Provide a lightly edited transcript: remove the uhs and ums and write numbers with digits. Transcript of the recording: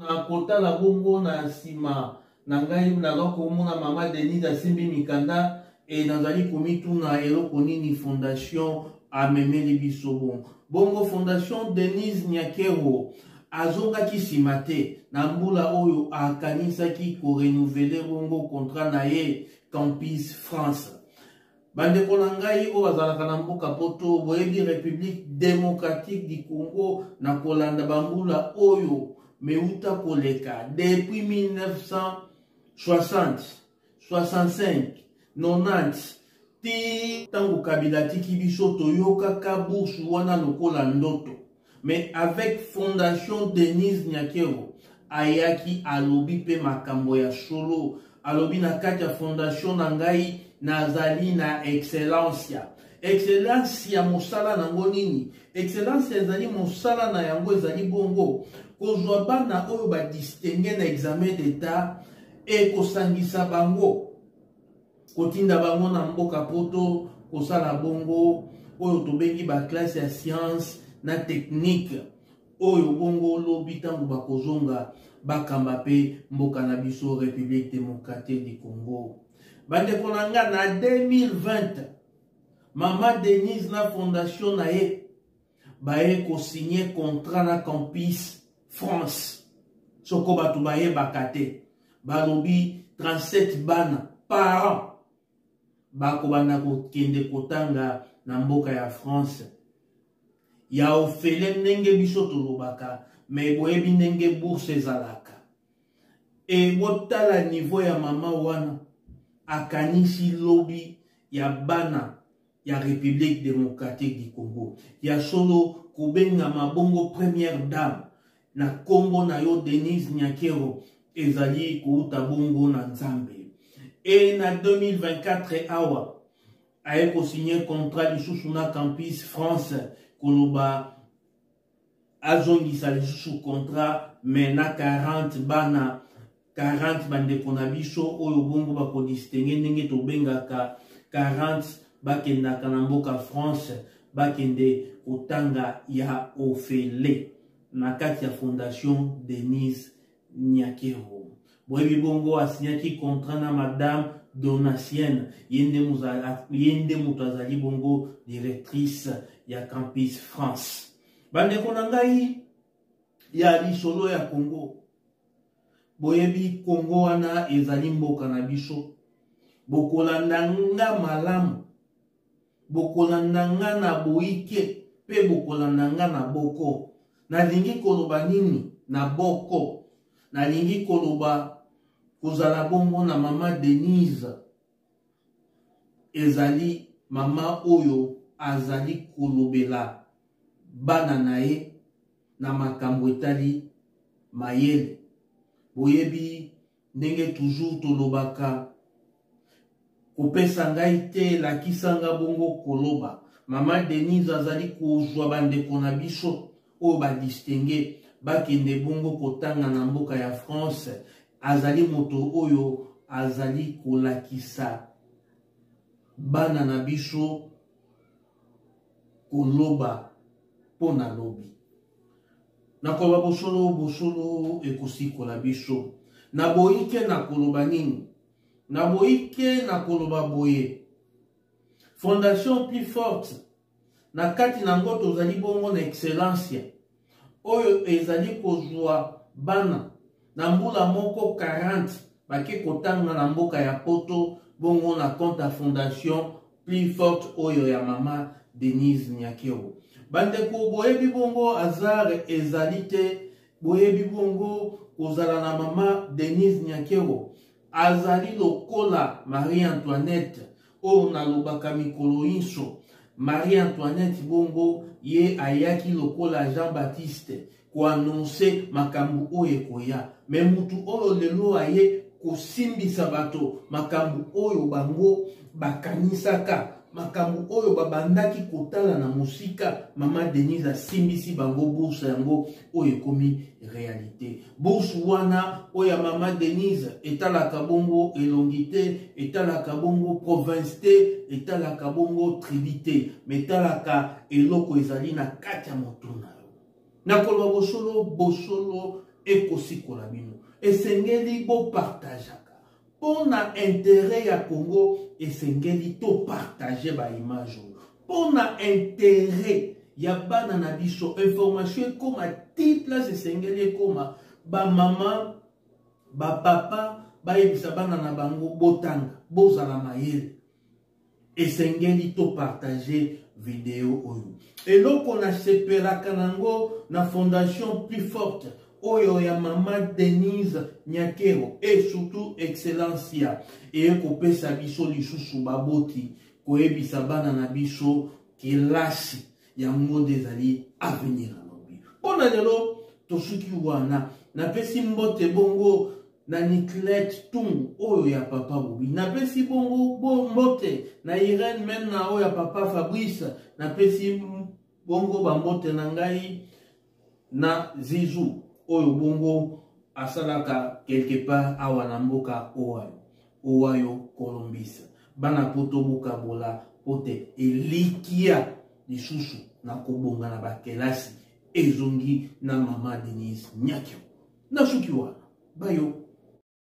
Na kotala bongo na nsima na ngai, naza komona mama Denise asimbi mikanda e nazali komituna eloko nini fondation amemeli biso bongo. Bongo fondation Denise Nyakeru azongaki nsima te na mbula oyo akanisaki korenouveler bongo contrat na ye Campus France. Bandeko na ngai oyo bazalaka na mboka poto, boyebi République démocratique du Congo na kolanda bambula oyo meuta koleka depuis 1960, 65, 90 ti ntango Kabila atiki biso, toyokaka bourse wana lokola ndoto. Mais avec fondation Denise Nyakeru ayaki alobi mpe makambo ya solo, alobi na kati ya fondation na ngai nazali na excellencia. Excellence ya mosala nango nini? Excellence ezali mosala na yango ezali bongo kozwa bana oyo badistingue na examen d'etat e kosangisa bango, kotinda bango na mboka poto kosala bongo oyo tobengi baklasse ya science na technique, oyo bongo lobi ntango bakozonga bakamba mpe mboka na biso République démocratique du Congo. Bandeko na nga, na 2020 mama Denise na fondation na ye baye kosigne contrat na Campus France. Soko bato bayebaka te, balobi 37 bana par an bakobanda kokende kotanga na mboka ya France ya ofele, ndenge biso tolobaka. Me boyebi ndenge bourse ezalaka. E botala niveau ya mama wana, akanisi lobi ya bana ya République démocratique du Congo. Ya solo, kobengama bongo première dame na nkombo na yo Denise Nyakeru ezali kouta bongo na Nzambe. E na 2024 awa aye kosigne contrat lisusu na Campus France, koloba azongisa lisusu contrat me na 40 bana, 40 bandeko na biso oyo bongo bakodistingue ndenge tobengaka 40, bakendaka na mboka France, bakende kotanga ya ofele na kati ya fondation Denise Nyakeru. Boyebi bongo asignaki contrat na madame Donatienne, ye nde moto azali bongo directrice ya Campus France. Bandeko na ngai ya lisolo ya Congo, boyebi Congo wana ezali mboka na biso. Bokolanda nga malamu, bokolanda nga na boike mpe bokolanda nga na boko. Nalingi koloba nini na boko? Nalingi koloba kozala bongo na mama Denise ezali mama oyo azali kolobela bana na ye na makambo etali mayele. Boyebi ndenge toujours tolobaka, kopesa ngai te, lakisa nga bongo koloba. Mama Denise azali kozwa bandeko na biso oyo badistingue bakende bongo kotanga na mboka ya France. Azali moto oyo azali kolakisa bana na biso koloba mpo na lobi. Nakoloba bosolo, bosolo ekosikola biso. Naboyi ke nakoloba nini? Naboyi ke nakoloba boye: fondation plus forte na kati na yango tozali bongo na excellencia oyo ezali kozwa bana na mbula moko 40 bake kotanga na mboka ya poto bongo na compte ya fondation plus forte oyo ya mama Denise Nyakeru. Bandeko, boyebi bongo hasard ezali te. Boyebi bongo kozala na mama Denise Nyakeru azali lokola Marie Antoinette oyo nalobaka mikolo inso. Marie Antoinette bongo ye ayaki lokola Jean Baptiste koannonce makambo oyo ekoya, me mutu oyo lelo aye kosimbisa bato makambo oyo bango bakanisaka, makambo oyo babandaki kotala na mosika. Mama Denise asimbisi bango bourse yango oyo ekomi réalité. Bourse wana oyo ya mama Denise etalaka bongo elongi te, etalaka bongo province te, etalaka bongo tribu te, me etalaka eloko ezali na kati ya motu na yo. Nakoloba bosolo, bosolo. Ekosikola bino. Esengeli bopartageaka mpo na interet ya Congo. Esengeli topartage baimage oyo mpo na interet ya bana na biso. Information ekóma ti place esengeli ekóma. Bamama, bapapa bayebisa bana na bango: botanga, bozala mayele. Esengeli topartage video oyo. Eloko nasepelaka nango na Fondation Plus Forte oyo ya mama Denise Nyakero et surtout Excellencia, eye kopesa biso lisusu baboti koyebisa bana na biso kelasi yango nde ezali avenir ya lobi. Mpo na lelo tosuki wana. Napesi mbote bongo na Niclette Tungu oyo ya papa Bobi, napesi bongo bo mbote na Irene Mena oyo ya papa Fabrice, napesi bongo bambote na ngai na Zizu oyo bongo asalaka quelque part awa na mboka Ohio, Ohio Columbus. Bana poto, bokabola po te elikia lisusu na kobonga na bakelasi ezongi na mama Denise Nyakio. Nasuki wana, bayo.